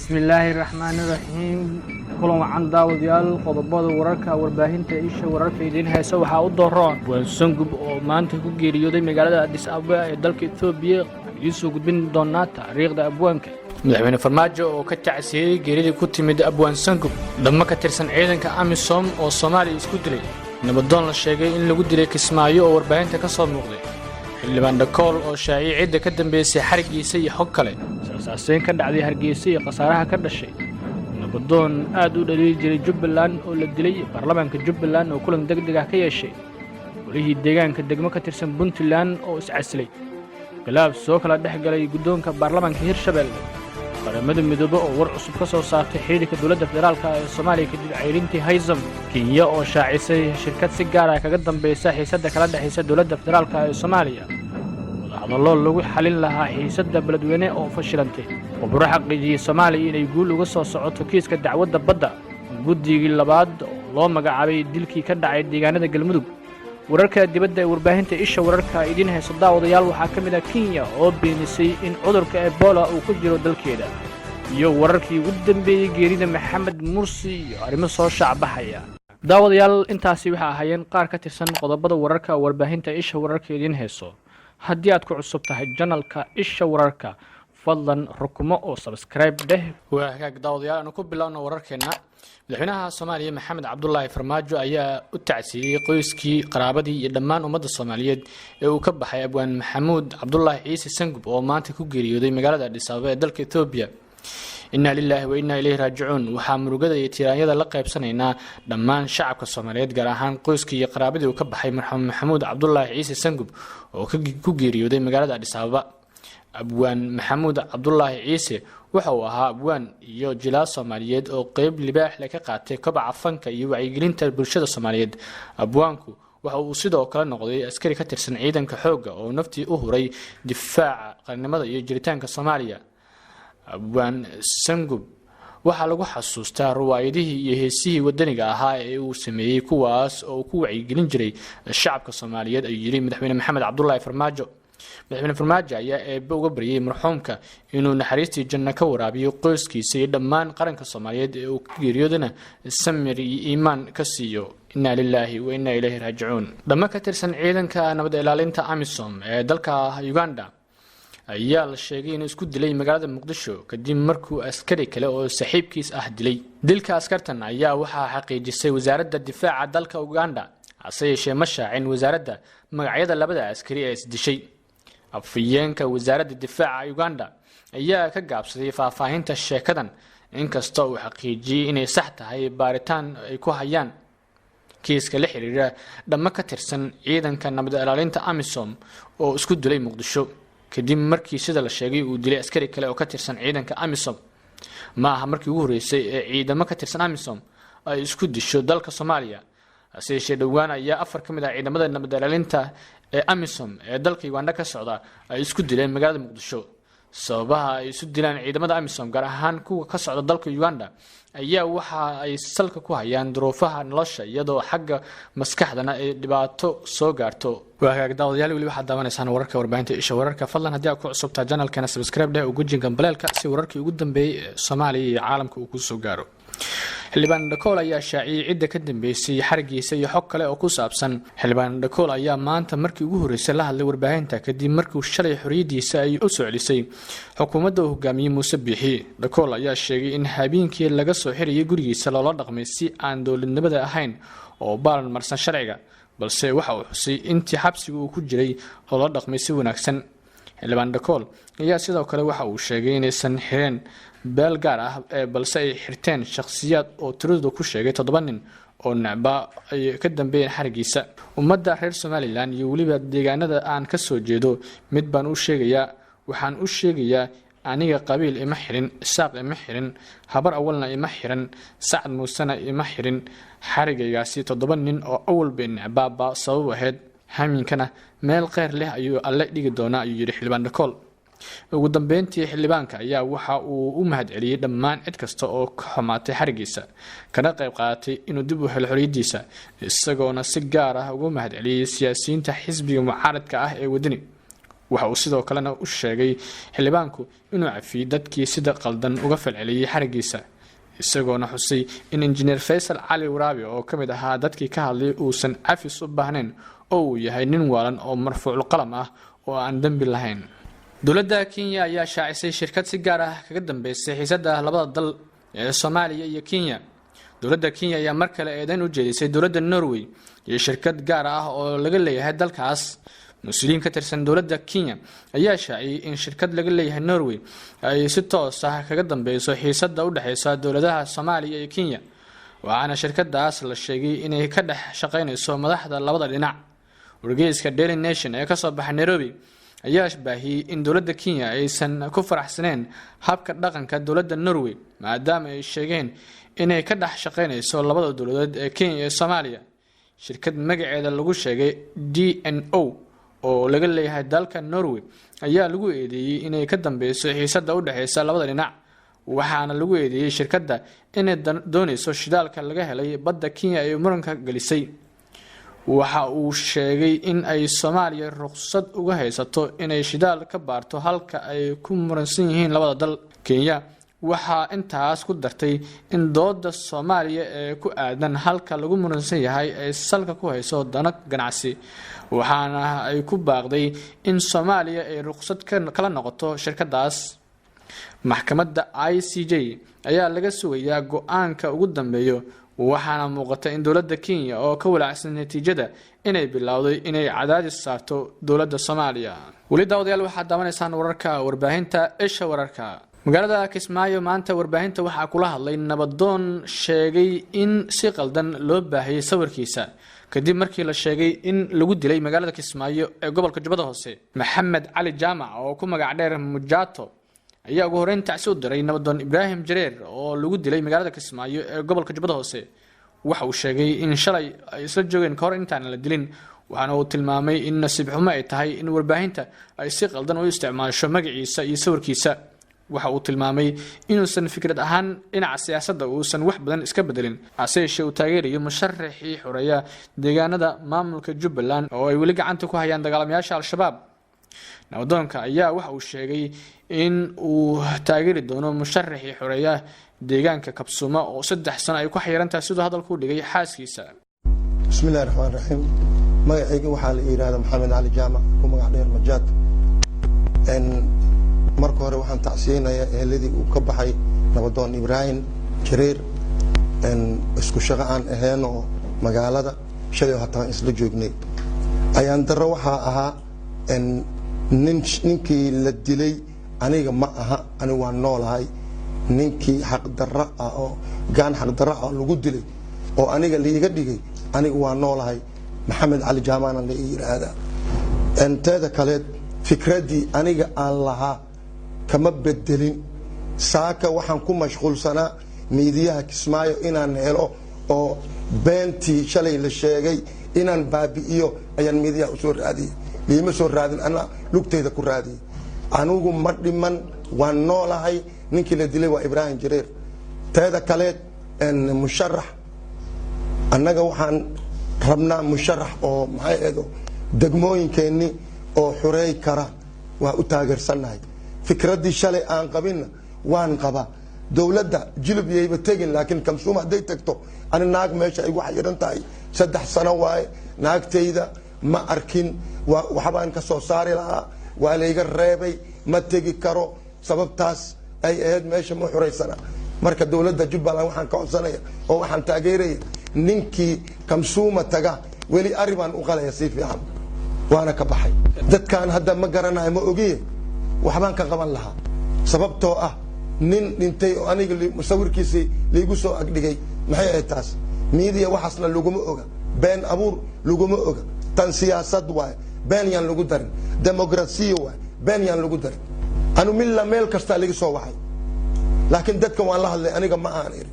Bismillaahi raxmaani raxiim. Kulan wacan, daawadayaal. Qodobada wararka warbaahinta Isha Wararka idiin haysa waxaa u dooroon Abwaan Sangub oo maanta ku geeriyooday magaalada Addis Ababa ee dalka Etoobiya. Waxaan idiin soo gudbin doonaa taariikhda abwaanka. Madaxweyne Farmaajo oo ka tacsiiyey geeridii ku timid Abwaan Sangub. Dhammo ka tirsan ciidanka AMISOM oo Soomaaliya isku dilay. Nabadoon la sheegay in lagu dilay Kismaayo oo warbaahinta ka soo muuqday. Xildhibaan Dhakool oo shaaciyey cidda ka dambeysay xarigiisa iyo xog kale. Israsaaseyn ka dhacday Hargeysa iyo khasaaraha ka dhashay. Nabadoon aad u dhaliili jiray Jubbaland oo la dilay. Baarlamaanka Jubbaland oo kulan deg deg ah ka yeeshay. Golihii deegaanka degmo ka tirsan Puntland oo iscasilay. Khilaaf soo kala dhex galay guddoonka baarlamaanka Hirshabelle. Qaramada Midoobe oo war cusub ka soo saartay xidhiirka dowladda federaalka ee Soomaaliya kadib cayrintii Haysom. Kenya oo shaacisay shirkad si gaar ah kaga dambaysa xiisadda kala dhexaysa dowladda federaalka ee Soomaaliya. Wadahadallo lagu xalin lahaa xiisadda Beledweyne oo fashilantay. Khubro xaqiijiyey Soomaaliya inay guul uga soo socoto kiiska dacwadda badda. Guddigii labaad oo loo magacaabay dilkii ka dhacay deegaanada Galmudug. Wararka dibadda ee warbaahinta Isha Wararka idiin hayso, daawadayaal, waxaa ka mid ah Kenya oo beenisay in cudurka Ebola uu ku jiro dalkeeda, iyo wararkii ugu dambeeyey geerida Maxamed Mursi iyo arrimo soo shaacbaxaya. Daawadayaal, intaasi waxay ahaayeen qaar ka tirsan qodobada wararka warbaahinta Isha Wararka idiin hayso. Haddii aad ku cusub tahay channelka Isha Wararka, fadlan rukumo oo subscribe dheh. Waa hagaag, daawadayaal, aanu ku bilowno wararkeenna. Madaxweynaha Soomaaliya Maxamed Cabdulaahi Farmaajo ayaa u tacsiiyey qoyskii, qaraabadii iyo dhammaan ummadda Soomaaliyeed ee uu ka baxay Abwaan Maxamuud Cabdulaahi Ciise Sangub oo maanta ku geeriyooday magaalada Addis Ababa ee dalka Etoobiya. Innaa lilaahi wa innaa ilayhi raajicuun. Waxaa murugada iyo tiiraanyada la qaybsanaynaa dhammaan shacabka Soomaaliyeed, gaar ahaan qoyskii iyo qaraabadii uu ka baxay marxuum Maxamuud Cabdulaahi Ciise Sangub oo ku geeriyooday magaalada Addis Ababa. Abwaan Maxamuud Cabdulaahi Ciise waxa uu ahaa abwaan iyo jilaa Soomaaliyeed oo qeyb libaax leh ka qaatay kobaca fanka iyo wacyigelinta bulshada Soomaaliyeed. Abwaanku waxa uu sidoo kale noqday askari ka tirsan ciidanka xoogga oo naftii u huray difaaca qarannimada iyo jiritaanka Soomaaliya. Abwaan Sangub waxaa lagu xasuustaa ruwaayadihii iyo heesihii wadaniga ahaa ee uu sameeyey, kuwaas oo uu ku wacyigelin jiray shacabka Soomaaliyeed, ayuu yidhi Madaxweyne Maxamed Cabdulaahi Farmaajo. Madaxweyne Farmaajo ayaa Eebbe uga baryay marxuumka inuu naxariistii janno ka waraabiyo, qoyskiisa iyo dhammaan qaranka Soomaaliyeed ee uu ka geeriyoodana samir iyo iimaan ka siiyo. Innaa lilaahi wa innaa ilayhi raajicuun. Dhammo ka tirsan ciidanka nabad ilaalinta AMISOM ee dalka Uganda ayaa la sheegay inuu isku dilay magaalada Muqdisho kadib markuu askari kale oo saaxiibkiis ah dilay. Dilka askartan ayaa waxaa xaqiijisay wasaaradda difaaca dalka Uganda, hase yeeshee ma shaacin wasaaradda magacyada labada askari ee isdishay. Afhayeenka wasaaradda difaaca Uganda ayaa ka gaabsaday faahfaahinta sheekadan, inkasta uu xaqiijiyey inay sax tahay baaritaan ay ku hayaan kiiska la xiriira dhammo ka tirsan ciidanka nabad ilaalinta AMISOM oo isku dilay Muqdisho kadib markii, sida la sheegay, uu dilay askari kale oo ka tirsan ciidanka AMISOM. Ma aha markii ugu horreysay ee ciidamo ka tirsan AMISOM ay isku disho dalka Soomaaliya. Hase yeeshee, dhowaan ayaa afar ka mid ah ciidamada nabad ilaalinta ee AMISOM ee dalka Uganda ka socda ay isku dileen magaalada Muqdisho. Sababaha ay isu dilaan ciidamada AMISOM, gaar ahaan kuwa ka socda dalka Uganda, ayaa waxa ay salka ku hayaan duruufaha nolosha, iyadoo xagga maskaxdana ay dhibaato soo gaarto. Waa hagaag, daawadayaal, weli waxaad daawanaysaan wararka warbaahinta Isha Wararka. Fadlan, haddii aad ku cusubtaa channelkana, subscribe dheh oo guji gambaleelka si wararkii ugu dambeeyey ee Soomaaliya iyo caalamka uu kusoo gaaro. Xildhibaan Dhakool ayaa shaaciyey cidda ka dambeysay xarigiisa iyo xog kale oo ku saabsan. Xildhibaan Dhakool ayaa maanta markii ugu horreysay la hadlay warbaahinta kadib markuu shalay xorriyaddiisa ay u soo celisay xukuumadda uu hogaamiyey Muuse Biixi. Dhakool ayaa sheegay in habeenkii laga soo xirayay gurigiisa loola dhaqmay si aan dowladnimada ahayn oo baalan marsan sharciga, balse waxa uu xusay intii xabsiga uu ku jiray loola dhaqmay si wanaagsan. Xildhibaan Dhakool ayaa sidoo kale waxa uu sheegay inaysan xireen beel gaar ah, balse ay xirteen shakhsiyaad oo tiradooda ku sheegay 7 nin oo necbaa ay ka dambeeyeen xarigiisa. Ummadda reer Somaliland iyo weliba deegaanada aan ka soo jeedo mid baan u sheegayaa. Waxaan u sheegayaa, aniga qabiil ima xirin, Isaaq ima xirin, Habar Awalna ima xirin, Sacad Muusena ima xirin. Xarigaygaasi 7 nin oo awalba necbaaba sabab ahayd. Hamiinkana meel kheyr leh ayuu Alle dhigi doonaa, ayuu yidhi xildhibaan Dhakool. Ugu dambeyntii, xildhibaanka ayaa waxa uu u mahadceliyey dhammaan cid kasta oo ka xumaatay xarigiisa kana qayb qaadatay inuu dib u helo xorriyaddiisa, isagoona si gaar ah ugu mahadceliyey siyaasiyiinta xisbiga mucaaradka ah ee Wadani. Waxa uu sidoo kalena u sheegay xildhibaanku inuu cafiyey dadkii sida qaldan uga falceliyey xarigiisa, isagoona xusay in Injineer Faysal Cali Waraabi oo ka mid ahaa dadkii ka hadlay uusan cafis u baahnayn oo uu yahay nin waalan oo marfuucul qalam ah oo aan dembi lahayn. Dowladda Kenya ayaa shaacisay shirkad si gaar ah kaga dambeysay xiisada labada dal ee Soomaaliya iyo Kenya. Dowladda Kenya ayaa mar kale eedeyn u jeedisay dowladda Norway iyo shirkad gaar ah oo laga leeyahay dalkaas. Mas-uuliyiin ka tirsan dowladda Kenya ayaa shaaciyey in shirkad laga leeyahay Norway ay si toos ah kaga dambeyso xiisada u dhexeysa dowladaha Soomaaliya iyo Kenya, waxaana shirkadaas la sheegay inay ka dhex shaqeyneyso madaxda labada dhinac. Wargeyska Daily Nation ee kasoo baxay Nairobi ayaa baahiyey in dowladda Kenya aysan ku faraxsaneen habka dhaqanka dowladda Norway, maadaama ay sheegeen inay ka dhex shaqeyneyso labada dowladood ee Kenya iyo Soomaaliya. Shirkad magaceeda lagu sheegay DNO oo laga leeyahay dalka Norway ayaa lagu eedeeyey inay ka dambeyso xiisada u dhexeysa labada dhinac, waxaana lagu eedeeyey shirkadda inay dooneyso shidaalka laga helay badda Kenya ay muranka gelisay. Waxa uu sheegay in ay Soomaaliya ruqsad uga haysato inay shidaal ka baarto halka ay ku muransan yihiin labada dal. Kenya waxaa intaas ku dartay in dooda Soomaaliya ee ku aadan halka lagu muransan yahay ay salka ku hayso dano ganacsi, waxaana ay ku baaqday in Soomaaliya ay ruqsad kala noqoto shirkadaas. Maxkamadda ICJ ayaa laga sugayaa go-aanka ugu dambeeyo, waxaana muuqata in dowladda Kenya oo ka walaacsan natiijada inay bilowday inay cadaadis saarto dowladda Soomaaliya. Weli, daawadayaal, waxaad daawanaysaan wararka warbaahinta Isha Wararka. Magaalada Kismaayo maanta warbaahinta waxaa kula hadlay nabadoon sheegay in si qaldan loo baahiyey sawirkiisa kadib markii la sheegay in lagu dilay magaalada Kismaayo ee gobolka Jubbada Hoose. Maxamed Cali Jaamac oo ku magac dheer Mujato ayaa ugu horeyn tacsi u diray nabadoon Ibraahim Jareer oo lagu dilay magaalada Kismaayo ee gobolka Jubbada Hoose. Waxa uu sheegay in shalay ay isla joogeen kahor intaan la dilin, waxaana uu tilmaamay in nasiib xumo ay tahay in warbaahinta ay si qaldan u isticmaasho magaciisa iyo sawirkiisa. Waxa uu tilmaamay inuusan fikrad ahaan dhinaca siyaasadda uusan wax badan iska bedelin, hase yeeshee uu taageerayo musharaxii xoreeya deegaanada maamulka Jubbaland oo ay weli gacanta ku hayaan dagaalamayaasha Al-Shabaab. Nabadoonka ayaa waxa uu sheegay in uu taageeri doono musharaxii xoreeya deegaanka Kabsuma oo 3 sano ay ku xayirantahay, siduu hadalku u dhigay, xaaskiisa. Bismi illahi raxmaan raxiim. Magacayga waxaa la yidhahda Maxamed Cali Jaamac, ku magac dheer Majaad. Marka hore waxaan tacsiyeynayaa eheladii uu ka baxay nabadoon Ibraahim Jareer. Isku shaqo aan ahayn oo magaalada shalay hataan isla joognay. Ayaan darro waxaa ahaa nin ninkii la dilay aniga ma aha, aniga waan noolahay. Ninkii xaqdarra ah oo gaan xaqdarra ah lagu dilay oo aniga liiga dhigay, aniga waa noolahay, Maxamed Cali Jaamaana la ii yidhaahdaa. Teeda kaleed, fikraddii aniga aan lahaa kama bedelin. Saaka waxaan ku mashquulsanaa miidiyaha Kismaayo inaan helo oo beentii shalay la sheegay inaan baabi'iyo ayaan miidiyaha usoo raadiyey. Liima soo raadin, ana lugtayda ku raadiyey. Anigu ma dhiman, waan noolahay. Ninkii la dilay waa Ibraahim Jareer. Teeda kaleed, musharax annaga waxaan rabnaa musharax oo maxay eedo degmooyinkeenni oo xureey kara, waa u taageersannahay. Fikraddii shalay aan qabinna waan qabaa. Dowladda Jilib yayba tegin, laakiin Kamsuuma hadday tagto, ani naag meesha igu xayiran tahay 3 sano waaye, naagtayda ma arkin. Waxbaan ka soo saari lahaa, waa layga reebay, ma tegi karo. Sababtaas ay ahayd meesha ma xuraysana. Marka dowladda Jubbaland waxaan ka codsanaya oo waxaan taageeraya ninkii Kamsuuma taga, weli ari baan u qalaya si fiican, waana ka baxay. Dadkan hadda ma garanayo, ma ogiye, waxbaan ka qaban lahaa, sababtoo ah nin dhintay oo aniga sawirkiisii laigu soo agdhigay, maxay ahayd taas? Miidiya waxaasna laguma oga, been abuur laguma oga. Tan siyaasad waaye, been yaan lagu darin. Demokrasiya waaye, been yaan lagu darin. Anu milla meel kastaa laga soo waxay, laakiin dadka waan la hadlay, aniga ma aan iri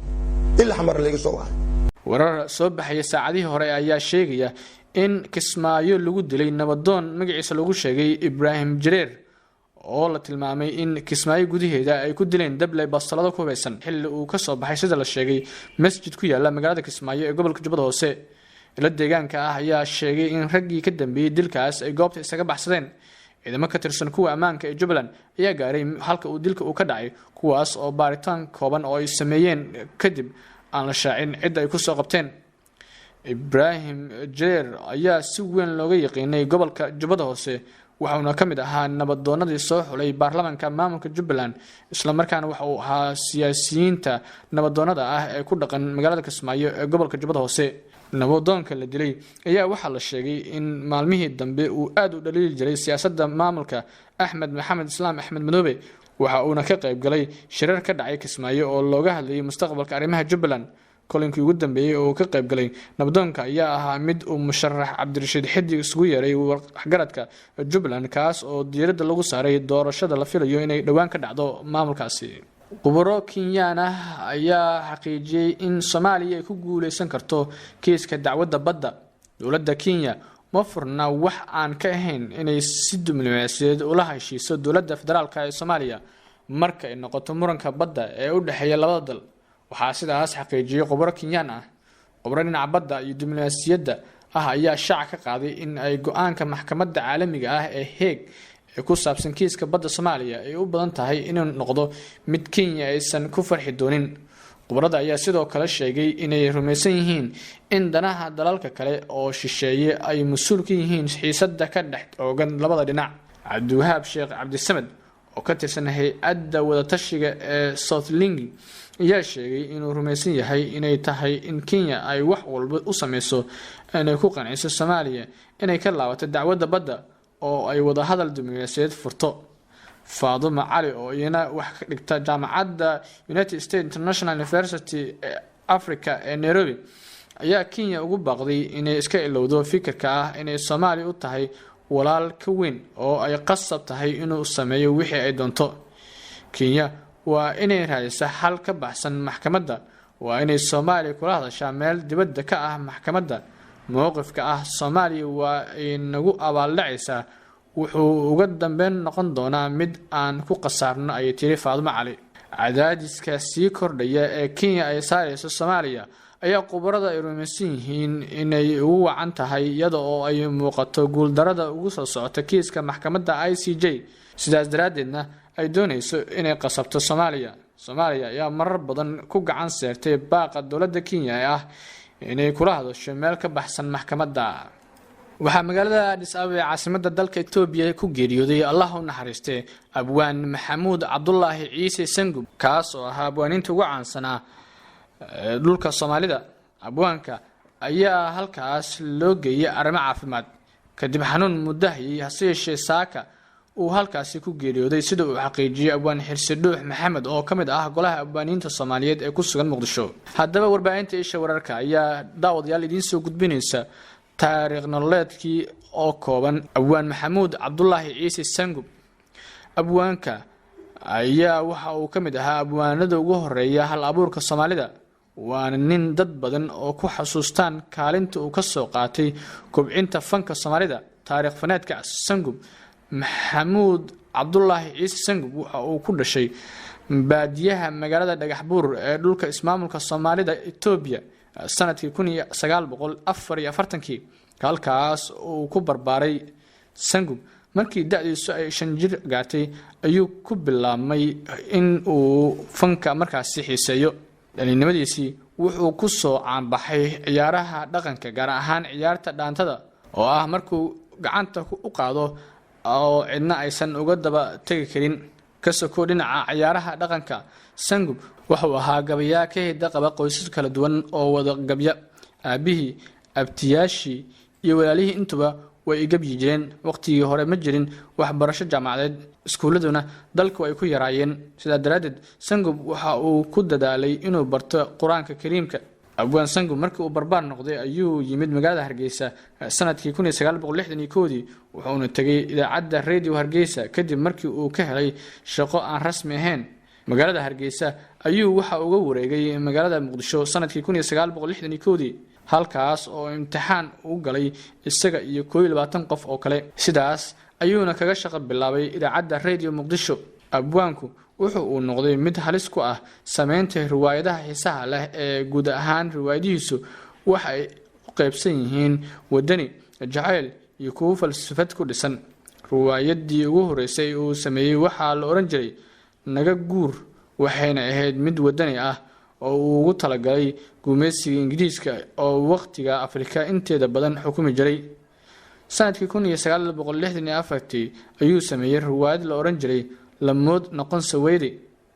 ilax mar laga soo waxay. Warar soo baxaya saacadihii hore ayaa sheegaya in Kismaayo lagu dilay nabadoon magaciisa lagu sheegay Ibraahim Jareer, oo la tilmaamay in Kismaayo gudaheeda ay ku dileen dabley bastoolado ku hubeysan xilli uu kasoo baxay, sida la sheegay, masjid ku yaala magaalada Kismaayo ee gobolka Jubbada Hoose. Ilo deegaanka ah ayaa sheegay in raggii ka dambeeyey dilkaas ay goobta isaga baxsadeen. Ciidamo ka tirsan kuwa ammaanka ee Jubbaland ayaa gaaray halka uu dilka uu ka dhacay, kuwaas oo baaritaan kooban oo ay sameeyeen kadib aan la shaacin cidda ay kusoo qabteen. Ibraahim Jareer ayaa si weyn looga yaqiinay gobolka Jubbada Hoose, waxauna ka mid ahaa nabadoonadii soo xulay baarlamaanka maamulka Jubbaland, islamarkaana waxa uu ahaa siyaasiyiinta nabadoonada ah ee ku dhaqan magaalada Kismaayo ee gobolka Jubbada Hoose. Nabadoonka la dilay ayaa waxaa la sheegay in maalmihii dambe uu aada u dhaliili jiray siyaasadda maamulka Axmed Maxamed Islaam, Axmed Madoobe. Waxa uuna ka qayb galay shirar ka dhacay Kismaayo oo looga hadlayay mustaqbalka arrimaha Jubbaland. Kulankii ugu dambeeyey oo uu ka qayb galay nabadoonka ayaa ahaa mid uu musharax Cabdirashiid Xidig isugu yeeray waxgaradka Jubbaland, kaas oo diiradda lagu saaray doorashada la filayo inay dhowaan ka dhacdo maamulkaasi. Khubaro Kenyaan ah ayaa xaqiijiyey in Soomaaliya ay ku guuleysan karto kiiska dacwadda badda. Dowladda Kenya ma furna wax aan ka ahayn inay si diblomaasiyadeed ula heshiiso dowladda federaalka ee Soomaaliya marka ay noqoto muranka badda ee u dhexeeya labada dal. Waxaa sidaas xaqiijiyey khubaro Kenyaan ah. Khubaro dhinaca badda iyo diblomaasiyadda ah ayaa shaaca ka qaaday in ay go-aanka maxkamadda caalamiga ah ee Heeg ee ku saabsan kiiska badda Soomaaliya ay u badan tahay inuu noqdo mid Kenya aysan ku farxi doonin. Khubarada ayaa sidoo kale sheegay inay rumaysan yihiin in danaha dalalka kale oo shisheeye ay mas-uul ka yihiin xiisada ka dhex oogan labada dhinac. Cabdiwahaab Sheekh Cabdisamed oo ka tirsan hay-adda wadatashiga ee Southlink ayaa sheegay inuu rumaysan yahay inay tahay in Kenya ay wax walba u sameyso inay ku qanciso Soomaaliya inay ka laabato dacwadda badda oo ay wadahadal diblomaasiyadeed furto. Faaduma Cali oo iyana wax ka dhigta jaamacadda United States International University ee Africa ee Nairobi ayaa Kenya ugu baaqday inay iska ilowdo fikirka ah inay Soomaaliya u tahay walaal ka weyn oo ay qasab tahay inuu sameeyo wixii ay doonto. Kenya waa inay raadisa xal ka baxsan maxkamadda, waa inay Soomaaliya kula hadashaa meel dibadda ka ah maxkamadda. Mowqifka ah Soomaaliya waa ay nagu abaaldhacaysaa wuxuu uga dambeyn noqon doonaa mid aan ku khasaarno, ayay tiri Faadumo Cali. Cadaadiska sii kordhaya ee Kenya ay saareyso Soomaaliya ayaa khubarada ay rumaysan yihiin inay ugu wacan tahay iyada oo ay muuqato guuldarada ugu soo socota kiiska maxkamadda ICJ, sidaas daraaddeedna ay dooneyso inay qasabto Soomaaliya. Soomaaliya ayaa marar badan ku gacan seertay baaqa dowladda Kenya ee ah inay kula hadasho meel ka baxsan maxkamadda. Waxaa magaalada Addis Ababa ee caasimada dalka Etoobiya ku geeriyooday, Allah u naxariistay, abwaan Maxamuud Cabdulaahi Ciise Sangub, kaas oo ahaa abwaaniinta ugu caansanaa dhulka Soomaalida. Abwaanka ayaa halkaas loo geeyay arrimo caafimaad kadib xanuun muddo hayay, hase yeeshee saaka uu halkaasi ku geeriyooday, sida uu xaqiijiyey abwaan Xirsi Dhuux Maxamed oo ka mid ah golaha abwaaniinta Soomaaliyeed ee ku sugan Muqdisho. Haddaba warbaahinta Isha Wararka ayaa daawadayaal idiin soo gudbinaysa taariikh nololeedkii oo kooban abwaan Maxamuud Cabdulaahi Ciise Sangub. Abwaanka ayaa waxa uu ka mid ahaa abwaanada ugu horeeya hal abuurka Soomaalida, waana nin dad badan oo ku xasuustaan kaalinta uu kasoo qaatay kobcinta fanka Soomaalida. Taariikh faneedka Sangub. Maxamuud Cabdulaahi Ciise Sangub waxa uu ku dhashay baadiyaha magaalada Dhagaxbuur ee dhulka ismaamulka Soomaalida Etoobiya sanadkii 1944-kii, halkaas uu ku barbaaray Sangub. Markii da-diisu ay 5 jir gaartay ayuu ku bilaabmay in uu fanka markaasi xiiseeyo. Dhalinimadiisii wuxuu ku soo caanbaxay ciyaaraha dhaqanka, gaar ahaan ciyaarta dhaantada oo ah markuu gacanta u qaado oo cidna aysan uga daba tegi karin. Ka soko dhinaca ciyaaraha dhaqanka, Sangub wuxuu ahaa gabayaa ka hidda qaba qoysas kala duwan oo wada gabya. Aabihii, abtiyaashii iyo walaalihii intuba way igabyi jireen. Waqtigii hore ma jirin waxbarasho jaamacadeed, iskuulladuna dalku ay ku yaraayeen. Sidaa daraaddeed Sangub waxa uu ku dadaalay inuu barto Qur-aanka Kariimka. Abwaan Sangub markii uu barbaar noqday ayuu yimid magaalada Hargeysa sanadkii 1961-dii, wuxuuna tegay idaacadda Radio Hargeysa kadib markii uu ka helay shaqo aan rasmi ahayn. Magaalada Hargeysa ayuu waxa uga wareegay magaalada Muqdisho sanadkii 1961-dii, halkaas oo imtixaan uu galay isaga iyo 21 qof oo kale. Sidaas ayuuna kaga shaqo bilaabay idaacadda Radio Muqdisho. Abwaanku wuxu uu noqday mid halis ku ah sameynta riwaayadaha xiisaha leh ee guud ahaan riwaayadihiisu waxa ay u qeybsan yihiin wadani, jacayl iyo kuwo falsafad ku dhisan. Ruwaayadii ugu horeysay uu sameeyey waxaa la odhan jiray Naga Guur, waxayna ahayd mid wadani ah oo uu ugu talagalay guumeysiga Ingiriiska oo waqtiga Afrika inteeda badan xukumi jiray. Sanadkii 1964-tii ayuu sameeyey ruwaayad la odhan jiray Lamood Noqon Saweyde.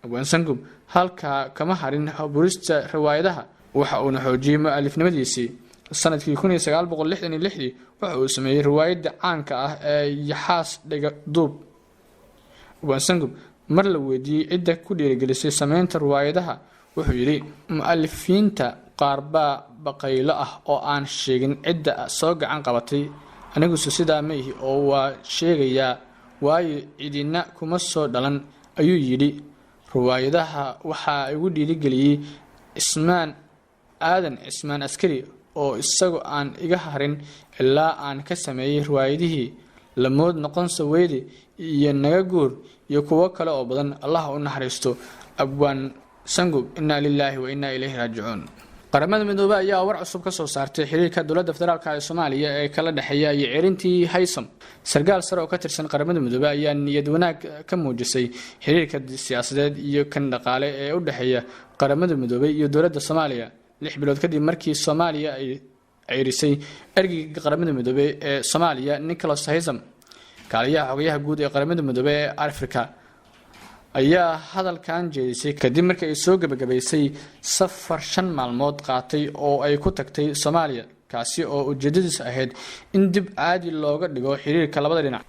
Abwaan Sangub halkaa kama harin burista riwaayadaha, waxa uuna xoojiyey mu-alifnimadiisii. Sanadkii 1966-dii waxa uu sameeyey riwaayadda caanka ah ee Yaxaas Dhega Duub. Abwaan Sangub mar la weydiiyey cidda ku dhiirigelisay sameynta riwaayadaha, wuxuu yidhi: "Mu-alifiinta qaar baa baqaylo ah oo aan sheegin cidda soo gacan qabatay. Aniguse sidaa ma ihi oo waa sheegayaa, waayo cidina kuma soo dhalan," ayuu yidhi. "Riwaayadaha waxaa igu dhiirigeliyey Cismaan Aadan Cismaan Askari oo isagoo aan iga harin ilaa aan ka sameeyey riwaayadihii Lamood Noqon Saweyde iyo Naga Guur iyo kuwo kale oo badan." Allah u naxariisto Abwaan Sangub. Innaa lilaahi wa innaa ilayhi raajicuun. Qaramada Midoobey ayaa war cusub ka soo saartay xiriirka dowladda federaalka ee Soomaaliya ee kala dhexeeya iyo ceyrintii Haysom. Sarkaal sare oo ka tirsan Qaramada Midoobey ayaa niyad wanaag ka muujisay xiriirka siyaasadeed iyo kan dhaqaale ee u dhexeeya Qaramada Midoobey iyo dowladda Soomaaliya, 6 bilood kadib markii Soomaaliya ay ceyrisay ergeyga Qaramada Midoobey ee Soomaaliya, Nicholas Haysom. Kaaliyaha xogayaha guud ee Qaramada Midoobey ee Africa ayaa hadalkan jeedisay kadib markii ay soo gebagabaysay safar 5 maalmood qaatay oo ay ku tagtay Soomaaliya, kaasi oo ujeedadiis ahayd in dib caadi looga dhigo xiriirka labada dhinac.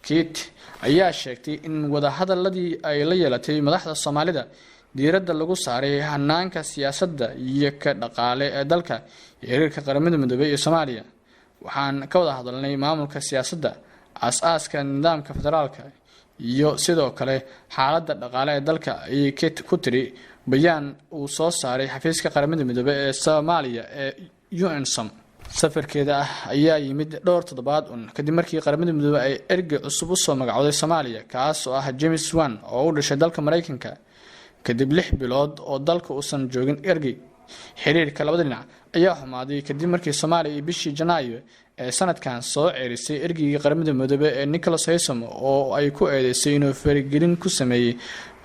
Kate ayaa sheegtay in wadahadaladii ay la yeelatay madaxda Soomaalida diiradda lagu saaray hanaanka siyaasadda iyo ka dhaqaale ee dalka iyo xiriirka Qaramada Midoobey iyo Soomaaliya. "Waxaan ka wada hadalnay maamulka siyaasadda, aas-aaska nidaamka federaalka iyo sidoo kale xaaladda dhaqaale ee dalka," ayay Kate ku tiri bayaan uu soo saaray xafiiska Qaramada Midoobey ee Soomaaliya ee UNSOM. Safarkeeda ah ayaa yimid dhowr toddobaad un kadib markii Qaramada Midoobey ay ergey cusub usoo magacooday Soomaaliya, kaas oo ah James Swan oo u dhashay dalka Mareykanka, kadib 6 bilood oo dalka uusan joogin ergey. Xiriirka labada dhinac ayaa xumaaday kadib markii Soomaaliya iyo bishii Janaayo ee sanadkan soo ceyrisay ergeygii Qaramada Midoobey ee Nicholas Haysom oo ay ku eedeysay inuu faragelin ku sameeyey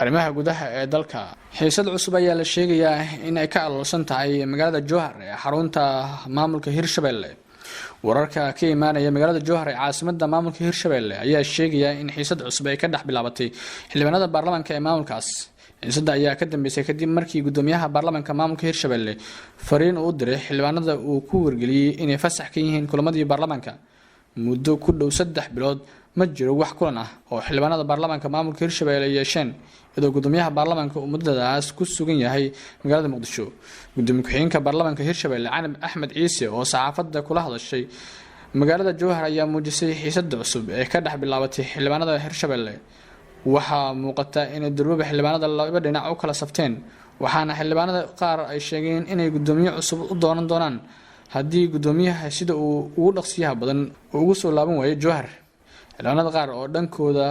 arrimaha gudaha ee dalka. Xiisad cusub ayaa la sheegayaa in ay ka aloolsan tahay magaalada Jowhar ee xarunta maamulka Hirshabelle. Wararka ka imaanaya magaalada Jowhar ee caasimada maamulka Hirshabelle ayaa sheegaya in xiisad cusub ay ka dhex bilaabatay xildhibaanada baarlamaanka ee maamulkaas. Xiisadda ayaa ka dambeysay kadib markii gudoomiyaha baarlamaanka maamulka Hirshabelle fariin uu u diray xildhibaanada uu ku wargeliyey inay fasax ka yihiin kulamadii baarlamaanka. Muddo ku dhow 3 bilood ma jiro wax kulan ah oo xildhibaanada baarlamaanka maamulka Hirshabelle ay yeesheen, iyadoo gudoomiyaha baarlamaanka uu muddadaas ku sugan yahay magaalada Muqdisho. Gudoomiye ku-xigeenka baarlamaanka Hirshabelle, Canab Axmed Ciise, oo saxaafadda kula hadashay magaalada Jowhar, ayaa muujisay xiisada cusub ee ka dhex bilaabatay xildhibaanada Hirshabelle. Waxaa muuqata inay durbaba xildhibaanada laba dhinac u kala safteen, waxaana xildhibaanada qaar ay sheegeen inay gudoomiye cusub u doonan doonaan haddii gudoomiyaha sida uu ugu dhaqsiyaha badan uu ugu soo laaban waayo Jowhar. Xildhibaanada qaar oo dhankooda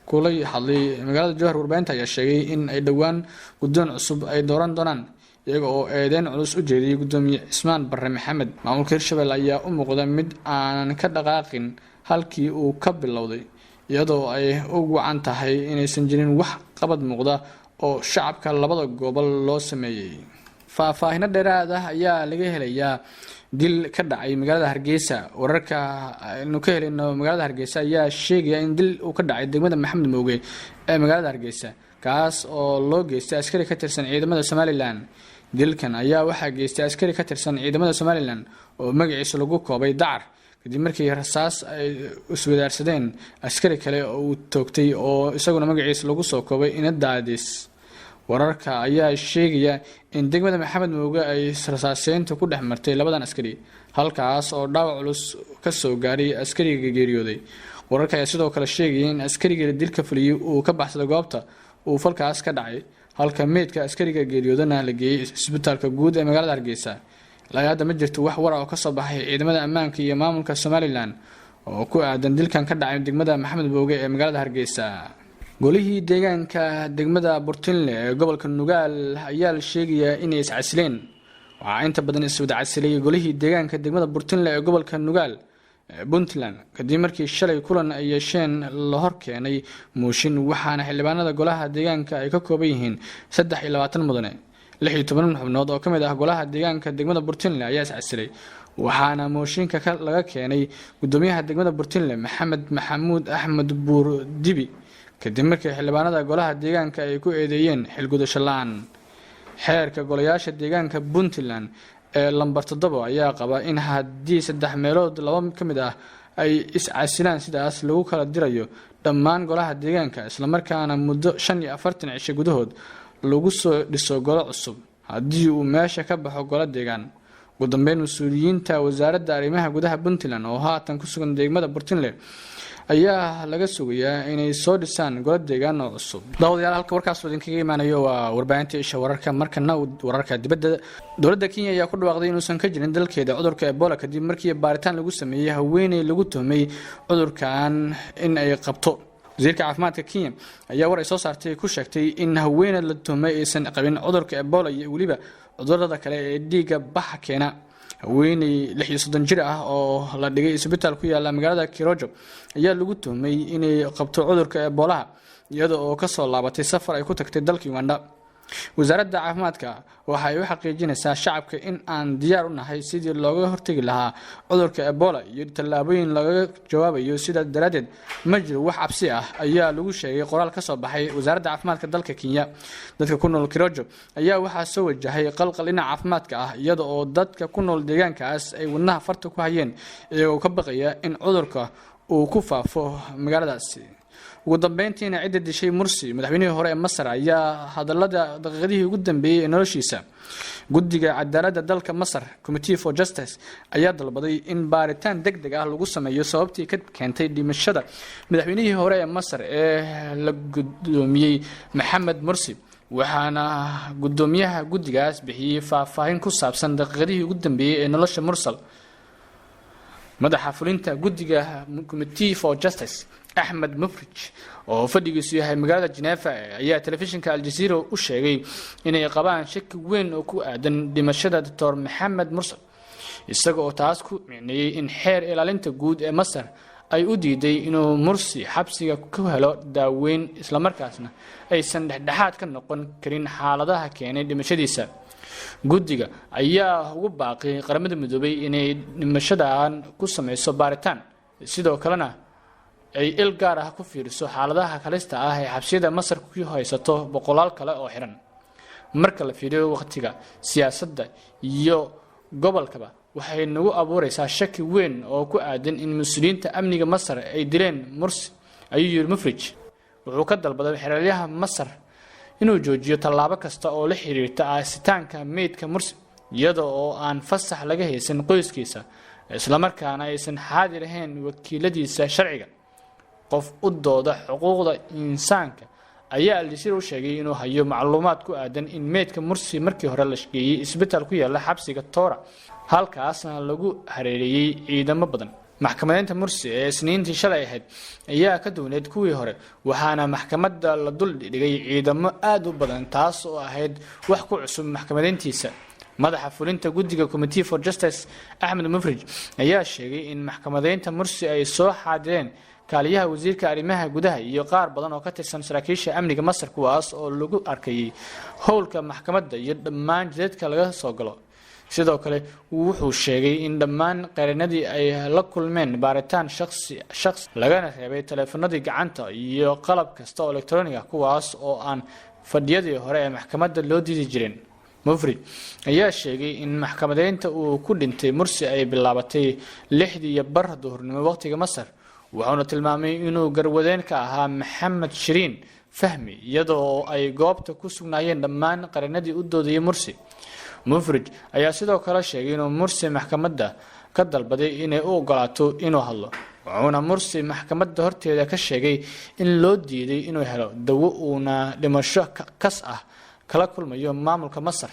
kula hadlay magaalada Jowhar warbaahinta ayaa sheegay in ay dhowaan guddoon cusub ay dooran doonaan, iyaga oo eedeyn culus u jeediyay gudoomiye Cismaan Barre Maxamed. Maamulka Hirshabelle ayaa u muuqda mid aanan ka dhaqaaqin halkii uu ka bilowday, iyadoo ay u wacan tahay inaysan jirin wax qabad muuqda oo shacabka labada gobol loo sameeyey. Faahfaahino dheeraad ah ayaa laga helayaa dil ka dhacay magaalada Hargeysa. Wararka aynu ka helayno magaalada Hargeysa ayaa sheegaya in dil uu ka dhacay degmada Maxamed Mooge ee magaalada Hargeysa, kaas oo loo geystay askari ka tirsan ciidamada Somaliland. Dilkan ayaa waxaa geystay askari ka tirsan ciidamada Somaliland oo magaciisa lagu koobay Dacar, kadib markii rasaas ay iswadaarsadeen askari kale oo uu toogtay oo isaguna magaciisa lagu soo koobay Inadaadis. Wararka ayaa sheegaya in degmada Maxamed Mooge ay rasaaseynta ku dhex martay labadan askari, halkaas oo dhaawac culus kasoo gaaray askariga geeriyooday. Wararka ayaa sidoo kale sheegaya in askariga dilka fuliyey uu ka baxsaday goobta uu falkaas ka dhacay, halka meydka askariga geeriyoodana la geeyey isbitaalka guud ee magaalada Hargeysa. Ilaa hadda ma jirto wax war ah oo kasoo baxay ciidamada ammaanka iyo maamulka Somaliland oo ku aadan dilkan ka dhacay degmada Maxamed Mooge ee magaalada Hargeysa. Golihii deegaanka degmada Burtinle ee gobolka Nugaal ayaa la sheegayaa inay iscasileen. Waxaa inta badan iswada casilay golihii deegaanka degmada Burtinle ee gobolka Nugaal. Puntland, kadib markii shalay kulan ay yeesheen la hor keenay mooshin, waxaana xildhibaanada golaha deegaanka ay ka kooban yihiin 23 mudane. 16 xubnood oo ka mid ah golaha deegaanka degmada Burtinle ayaa iscasilay, waxaana mooshinka laga keenay gudoomiyaha degmada Burtinle, Maxamed Maxamuud Axmed Buur Dibi, kadib markii xildhibaanada golaha deegaanka ay ku eedeeyeen xilgudasho la-aan. Xeerka golayaasha deegaanka Puntland ee lambar 7 ayaa qaba in haddii saddex meelood laba ka mid ah ay iscasilaan, sidaas lagu kala dirayo dhammaan golaha deegaanka, islamarkaana muddo 45 cisho gudahood lagu soo dhiso golo cusub haddii uu meesha ka baxo golo deegaan. Ugu dambeyn, mas-uuliyiinta Wasaaradda Arrimaha Gudaha Puntland oo haatan ku sugan degmada Burtinle ayaa laga sugayaa inay soo dhisaan golo deegaan oo cusub. Daawadayaal, halka warkaas idinkaga imaanayo waa warbaahinta Isha Wararka. Markana wararka dibadda. Dowladda Kenya ayaa ku dhawaaqday inuusan ka jirin dalkeeda cudurka Ebola, kadib markii baaritaan lagu sameeyey haweeney lagu tuhmay cudurkan in ay qabto. Wasiirka caafimaadka Kenya ayaa war ay soo saartay ku sheegtay in haweeney la tuhmay aysan qabin cudurka Ebola iyo weliba cudurada kale ee dhiigga baxa keena. Haweeney 36 jir ah oo la dhigay isbitaal ku yaala magaalada Kirojo ayaa lagu tuhmay inay qabto cudurka Ebolaha, iyada oo kasoo laabatay safar ay ku tagtay dalka Uganda. Wasaaradda caafimaadka waxa ay u xaqiijinaysaa shacabka in aan diyaar u nahay sidii looga hortegi lahaa cudurka Ebola iyo tallaabooyin lagaga jawaabayo. Sidaa daraaddeed ma jiro wax cabsi ah, ayaa lagu sheegay qoraal ka soo baxay Wasaaradda Caafimaadka dalka Kenya. Dadka ku nool Kirojo ayaa waxaa soo wajahay qalqal dhinaca caafimaadka ah, iyada oo dadka ku nool deegaankaas ay wadnaha farta ku hayeen, iyagoo ka baqaya in cudurka uu ku faafo magaaladaasi. Ugu dambeyntiina, cidda dishay Mursi, madaxweynihii hore ee Masar, ayaa hadalada daqiiqadihii ugu dambeeyey ee noloshiisa. Guddiga cadaaladda dalka Masar, Committee for Justice, ayaa dalbaday in baaritaan deg deg ah lagu sameeyo sababtii ka keentay dhimashada madaxweynihii hore ee Masar ee la guddoomiyey, Maxamed Mursi, waxaana guddoomiyaha guddigaas bixiyey faahfaahin ku saabsan daqiiqadihii ugu dambeeyey ee nolosha Mursal. Madaxa fulinta guddiga Committee for Justice, Axmed Mufrij, oo fadhigiisu yahay magaalada Genefa, ayaa telefishinka Aljazeera u sheegay inay qabaan shaki weyn oo ku aadan dhimashada Doctor Maxamed Mursal, isaga oo taas ku micneeyey in xeer ilaalinta guud ee Masar ay u diiday inuu Mursi xabsiga ku helo daaweyn, islamarkaasna aysan dhexdhexaad ka noqon karin xaaladaha keenay dhimashadiisa. Guddiga ayaa ugu baaqay Qaramada Midoobay inay dhimashadan ku sameyso baaritaan, sidoo kalena ay il gaar ah ku fiiriso xaaladaha halista ah ee xabsiyada Masar ku haysato boqolaal kale oo xiran. Marka la fiiriyo waqtiga, siyaasadda iyo gobolkaba, waxay nagu abuureysaa shaki weyn oo ku aadan in mas-uuliyiinta amniga Masar ay dileen Mursi, ayuu yiri Mufrij. Wuxuu ka dalbaday xeraalyaha Masar inuu joojiyo tallaabo kasta oo la xiriirta aasitaanka meydka Mursi, iyada oo aan fasax laga haysan qoyskiisa, islamarkaana aysan xaadir ahayn wakiiladiisa sharciga. Qof u dooda xuquuqda insaanka ayaa Aljazeera u sheegay inuu hayo macluumaad ku aadan in meydka Mursi markii hore la geeyey isbitaal ku yaala xabsiga Toora, halkaasna lagu hareereeyey ciidamo badan. Maxkamadeynta Mursi ee Isniintii shalay ahayd ayaa ka duwaneyd kuwii hore, waxaana maxkamadda la dul dhigay ciidamo aada u badan, taas oo ahayd wax ku cusub maxkamadeyntiisa. Madaxa fulinta guddiga Committee for Justice, Axmed Mufrij, ayaa sheegay in maxkamadeynta Mursi ay soo xaadireen kaaliyaha wasiirka arrimaha gudaha iyo qaar badan oo ka tirsan saraakiisha amniga Masar, kuwaas oo lagu arkayay howlka maxkamadda iyo dhammaan jidadka laga soo galo. Sidoo kale wuxuu sheegay in dhammaan qareenadii ay la kulmeen baaritaan shaqsi shaqsi, lagana reebay taleefanadii gacanta iyo qalab kasta oo electronic ah, kuwaas oo aan fadhiyadii hore ee maxkamadda loo diidi jirin. Mufrij ayaa sheegay in maxkamadeynta uu ku dhintay Mursi ay bilaabatay 6:30 duhurnimo waqtiga Masar, wuxuuna tilmaamay inuu garwadeen ka ahaa Maxamed Shiriin Fahmi, iyadoo ay goobta ku sugnaayeen dhammaan qareenadii u doodayay Mursi. Mufrij ayaa sidoo kale sheegay inuu Mursi maxkamadda ka dalbaday inay u ogolaato inuu hadlo, wuxuuna Mursi maxkamadda horteeda ka sheegay in loo diiday inuu helo dawo, uuna dhimasho kas ah kala kulmayo maamulka Masar.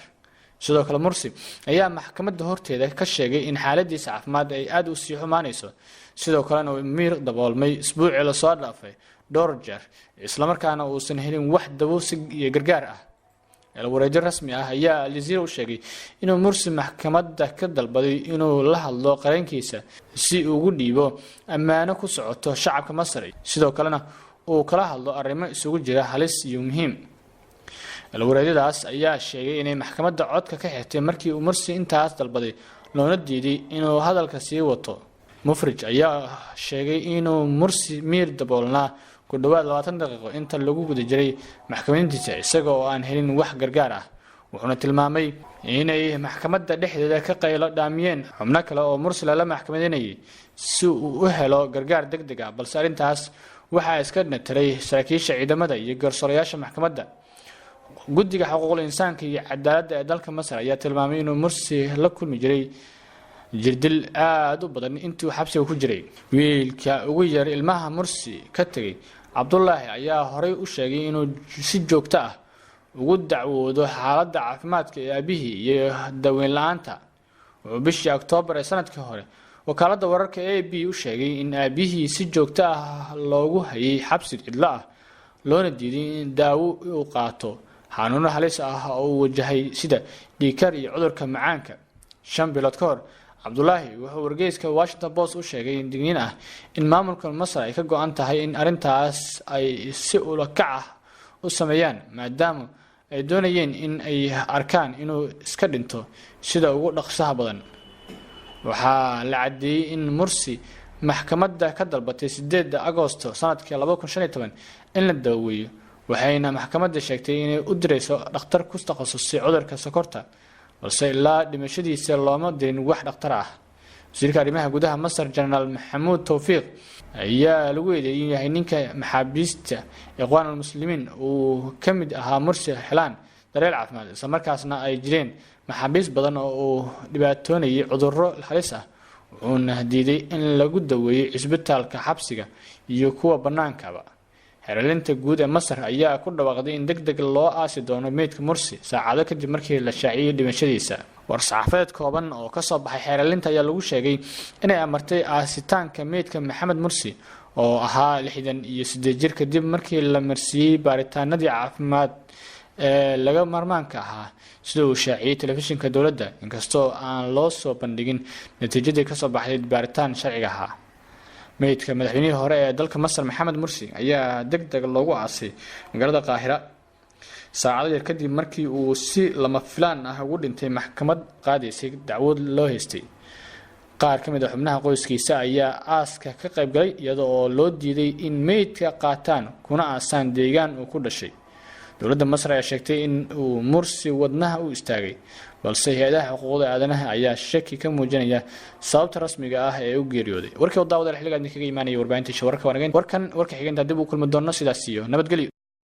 Sidoo kale Mursi ayaa maxkamadda horteeda ka sheegay in xaaladiisa caafimaad ay aada u sii xumaanayso, sidoo kalena uu miir daboolmay isbuucii lasoo dhaafay dhowr jeer, islamarkaana uusan helin wax dawo si iyo gargaar ah. Eelwareedyo rasmi ah ayaa Aljaziira u sheegay inuu Mursi maxkamadda ka dalbaday inuu la hadlo qareenkiisa si ugu dhiibo ammaano ku socoto shacabka Masar, sidoo kalena uu kala hadlo arrimo isugu jira halis iyo muhiim. Eelwareedyadaas ayaa sheegay inay maxkamadda codka ka xirtay markii uu Mursi intaas dalbaday, loona diiday inuu hadalka sii wato. Mufrij ayaa sheegay inuu Mursi miir daboolnaa ku dhowaad 20 daqiiqo inta lagu guda jiray maxkamadiintiisa, isaga oo aan helin wax gargaar ah, wuxuuna tilmaamay inay maxkamadda dhexdeeda ka qaylo dhaamiyeen xubno kale oo Mursi lala maxkamadeynayay si uu u helo gargaar deg deg ah, balse arrintaas waxaa iska natiray saraakiisha ciidamada iyo garsoorayaasha maxkamadda. Guddiga xuquuqul insaanka iyo cadaaladda ee dalka Masar ayaa tilmaamay inuu Mursi la kulmi jiray jirdil aada u badan intii uu xabsiga ku jiray. Wiilka ugu yar ilmaha Mursi ka tegay, Cabdulaahi, ayaa horey u sheegay inuu si joogto ah ugu dacwoodo xaaladda caafimaadka ee aabihii iyo daweyn la-aanta. Wuxuu bishii Oktoobar ee sanadkii hore wakaaladda wararka AP u sheegay in aabihii si joogto ah loogu hayay xabsi cidlo ah, loona diiday in daawo uu qaato xanuuno halis ah oo uu wajahay sida dhiigkar iyo cudurka macaanka. 5 bilood ka hor, Cabdulaahi wuxuu wargeyska Washington Post u sheegay in digniin ah in maamulka Masar ay ka go-an tahay in arrintaas ay si ulakac ah u sameeyaan, maadaama ay doonayeen in ay arkaan inuu iska dhinto sida ugu dhaqsaha badan. Waxaa la caddeeyey in Mursi maxkamadda ka dalbatay 8 Agosto sanadkii 2015 in la daweeyo, waxayna maxkamadda sheegtay inay u dirayso dhakhtar ku takhasusay cudurka sokorta, balse ilaa dhimashadiisa looma dirin wax dhakhtar ah. Wasiirka arrimaha gudaha Masar, Jenaraal Maxamuud Towfiiq, ayaa lagu eedeeyay inuu yahay ninka maxaabiista Ikhwaan Almuslimiin uu ka mid ahaa Mursi helaan daryeel caafimaad, islamarkaasna ay jireen maxaabiis badan oo uu dhibaatoonayay cudurro halis ah, wuxuuna diiday in lagu daweeyey cisbitaalka xabsiga iyo kuwa bannaankaba. Xeer ilaalinta guud ee Masar ayaa ku dhawaaqday in deg deg loo aasi doono meydka Mursi saacado kadib markii la shaaciyey dhimashadiisa. War-saxaafadeed kooban oo kasoo baxay xeer ilaalinta ayaa lagu sheegay inay amartay aasitaanka meydka Maxamed Mursi oo ahaa 68 jir, kadib markii la marsiiyey baaritaanadii caafimaad ee laga maarmaanka ahaa, sida uu shaaciyey telefishinka dowladda, inkastoo aan loo soo bandhigin natiijadii kasoo baxday baaritaan sharciga ahaa. Meydka madaxweynihii hore ee dalka Masar, Maxamed Mursi, ayaa deg deg loogu aasay magaalada Qaahira saacado yar kadib markii uu si lama filaan ah ugu dhintay maxkamad qaadaysay dacwad loo haystay. Qaar ka mid a xubnaha qoyskiisa ayaa aaska ka qayb galay, iyada oo loo diiday in meydka qaataan kuna aasaan deegaan uu ku dhashay. Dowladda Masar ayaa sheegtay in uu Mursi wadnaha u istaagay, balse hay-adaha xuquuqda aadanaha ayaa shaki ka muujinaya sababta rasmiga ah ee u geeriyooday. Warkii daawadayaal xilligaa idinkaga imaanaya warbaahinta wararka wanaageen, warkan warka xigeynta dib u kulmi doono, sidaas iyo nabadgelyo.